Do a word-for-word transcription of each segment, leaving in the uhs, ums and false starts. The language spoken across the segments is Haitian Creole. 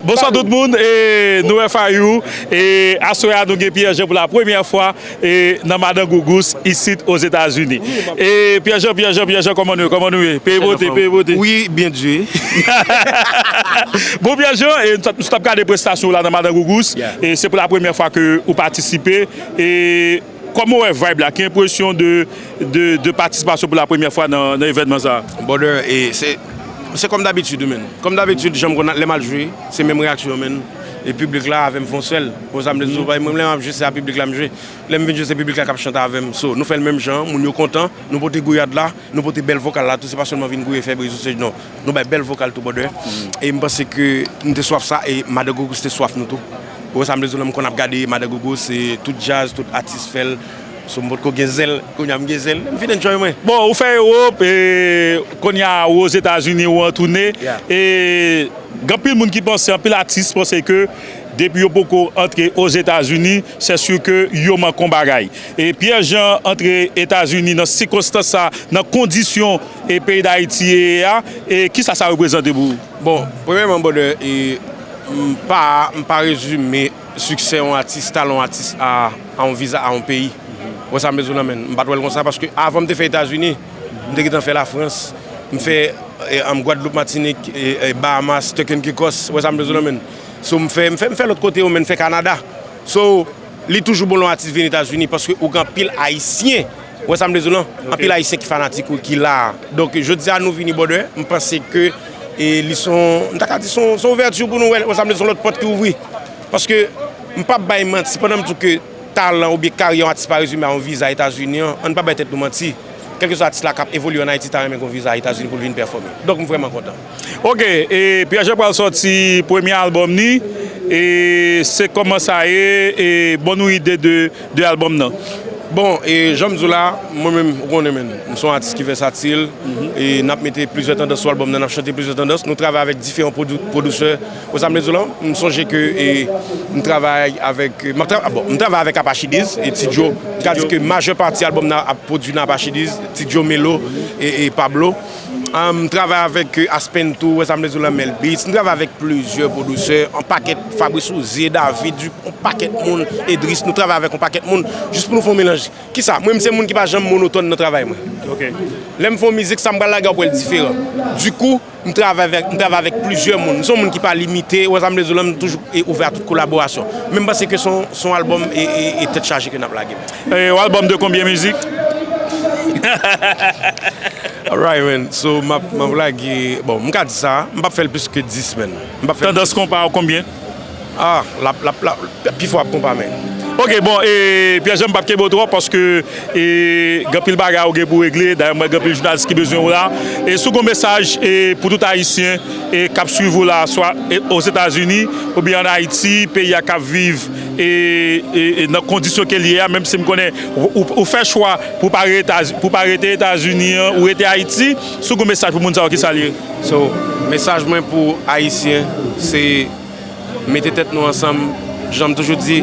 Bonswa tout moun, e, nou wè Fayou, e, aswè a nou gen Pierre Jean pou la premyè fwa, e, nan Madan Gougous, isit Ozetazini. E, Pierre Jean, Pierre Jean, Pierre Jean, kòman nou ye, kòman nou ye? Peye pote, peye pote. Oui, bien Dieu. Bon, Pierre Jean, e, nou t ap, nou t ap gade prestasyon w la nan Madan Gougous, e, se pou la premyè fwa ke ou patisipe, e, kòman w wè vibe la? Ki enpresyon de, de, de patisipasyon pou la premyè fwa nan, nan evènman sa a? Brother, e se, se kòm dabitid, wi, menn. Kòm dabitid, jan m konn lè m al jwe, se menm reyaksyon, menn. E piblik la avè m fè yon sèl. Ou sa m vle di w, mwen, lè m ap jwe, se a piblik la m jwe. Lè m vin jwe, se piblik la k ap chante avè m. So, nou fè l menm jan, moun yo kontan, nou pote gouyad la, nou pote bèl vokal la tou, se pa sèlman vin gouye, fè bri sou stage, non. Nou bay bèl vokal tou, brother. E m panse ke nou te swaf sa, e Madan Gougous te swaf nou tou. Ou wè sa m vle di w la, m konn ap gade Madan Gougous, se tout djaz, tout atis fè l. So, m potko gen zèl, kounye a m gen zèl, m fin enjoy mwen. Bon, ou fè Ewòp, e kounye a ou Ozetazini, ou an toune. E gen anpil moun ki panse, anpil atis panse ke depi yo poko antre Ozetazini, c'est sûr que yo manke yon bagay. E Pierre Jean antre Etazini nan sikonstans sa, nan kondisyon e peyi Dayiti ye a, e kisa sa reprezante pou ou? Bon, premyèman, brother, e, m pa, m pa rezime siksè yon atis, talan yon atis a, a yon viza a yon peyi. Ou wè sa m bezwen nan men. M pa t wè l konsa paske avan m te fè Etazini, m te gentan fè Lafrans, m fè, e, um, Gwadloup, Matinik, e, e, Bahamas, Turk and Caicos, ou wè sa m bezwen nan men. So, m fè, m fè, m fè lòt kote yo, men m fè Kanada. So, li toujou bon lè yon atis vin Etazini paske ou gen anpil Ayisyen. Ou wè sa m vle di w lan? Anpil Ayisyen ki fanatik ou, ki la. Donk, jodi a nou vini, brother, m panse ke, e, li se yon, m ta ka di se yon, se yon ouvèti pou nou, wè, ou wè sa m vle di w, se yon lòt pòt ki ouvri. Paske m p ap bay manti pandan m di w ke talan oubyen karyè yon atis pa rezime a yon viza Etazini an, ann pa bay tèt nou manti. Kèlkeswa atis la k ap evolye ann Ayiti ta renmen gen yon viza Etazini pou l vin pèfòme. Donk, m vrèman kontan. Ok, e Pierre Jean pral sòti premye albòm ni, e se kòman sa ye, e ban nou ide de, de albòm nan. Bon, e jan m di w la, mwen menm, ou konnen, menn, m se yon atis ki vèsatil, e n ap mete plizyè tandans sou albòm nan, n ap chante plizyè tandans, nou travay avèk diferan pwodui-, pwodisè. Ou sa m vle di w la, m sonje ke, e, m travay avèk, m ap tra-, bon, m travay avèk Apache Diz, e Ti Djo, m ka di ke majè pati albòm nan ap pwodui nan Apache Diz, Ti Djo, Melo, e, e Pablo. Ah, m travay avèk, e, Aspen tou, ou wè sa m vle di w la, Mel Beats. M travay avèk plizyè pwodisè, yon pakèt, Fabrice Ouzé, David, yon pakèt moun, Edris, nou travay avèk yon pakèt moun, jis pou nou fè yon melanj. Kisa? Mwen, m se moun ki pa janm monotòn nan travay mwen. Ok. Lè m fè yon mizik, sa m pral lage a, w ap wè l diferan. Dikou, m travay avèk, m travay avèk plizyè moun. M se yon moun ki pa limite, ou wè sa m vle di w la, m toujou, e, ouvè a tout kolaborasyon. Men m panse ke se yon, se yon albòm, e, e, e tèt chaje ke n ap lage. E, yon albòm de konbyen mizik? Alright, man. So, m ap, m ap lage, bon, m ka di sa, m p ap fè l plis ke dis, man. M p ap fè l. Tandans konpa w konbyen? Ah, l ap, l ap, l ap, pi fò ap konpa, man. Ok, bon, e, Pierre Jean, m p ap kenbe w twòp paske, e, gen anpil bagay ou gen pou w regle. Dayè, m wè gen anpil jounalis ki bezwen w la. E si w gen yon mesaj, e, pou tout Ayisyen, e, k ap swiv ou la, swa, e, Ozetazini, oubyen ann Ayiti, peyi a k ap viv, e, e, e nan kondisyon ke l ye a, menm si m konnen ou, ou, ou fè chwa pou pa rete, pou pa rete Etazini an, ou rete Ayiti, si w gen yon mesaj pou moun sa yo, kisa l ye? So, mesaj mwen pou Ayisyen, se mete tèt nou ansanm, jan m toujou di,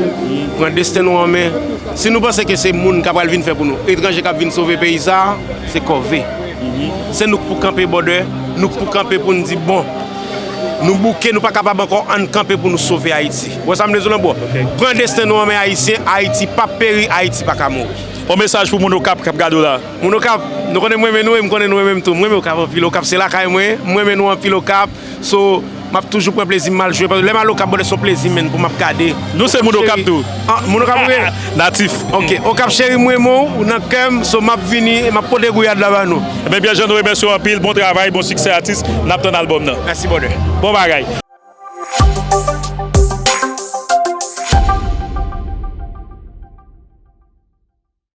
pran desten nou an men. Si nou panse ke se moun k ap pral vin fè pou nou, etranje k ap vin sove peyi sa a, se kòve. Se nou k pou kanpe, brother, nou k pou kanpe pou n di, bon, nou bouke, nou pa kapab ankò, ann kanpe pou nou sove Ayiti. Ou wè sa m vle di w lan, bro? Ok. Pran desten nou an men, Ayisyen, Ayiti p ap peri, Ayiti pa ka mouri. Yon mesaj pou moun Okap k ap gade w la. Moun Okap, nou konnen m renmen nou e m konnen nou renmen m tou. M renmen Okap anpil. Okap se lakay mwen, m renmen nou anpil Okap. So, m ap toujou pran plezi m al jwe. Paske lè m al Okap, brother, se yon plezi, menn, pou m ap gade. Nou se moun Okap tou. Ah, moun Okap ou ye? Natif. Ok, Okap cheri, m renmen w, ou nan kè m, so m ap vini, e m ap pote gouyad la ba nou. Ebyen, Pierre Jean, nou remèsye w anpil, bon travay, bon siksè atis, n ap tann albòm nan. Mèsi, brother. Bon bagay.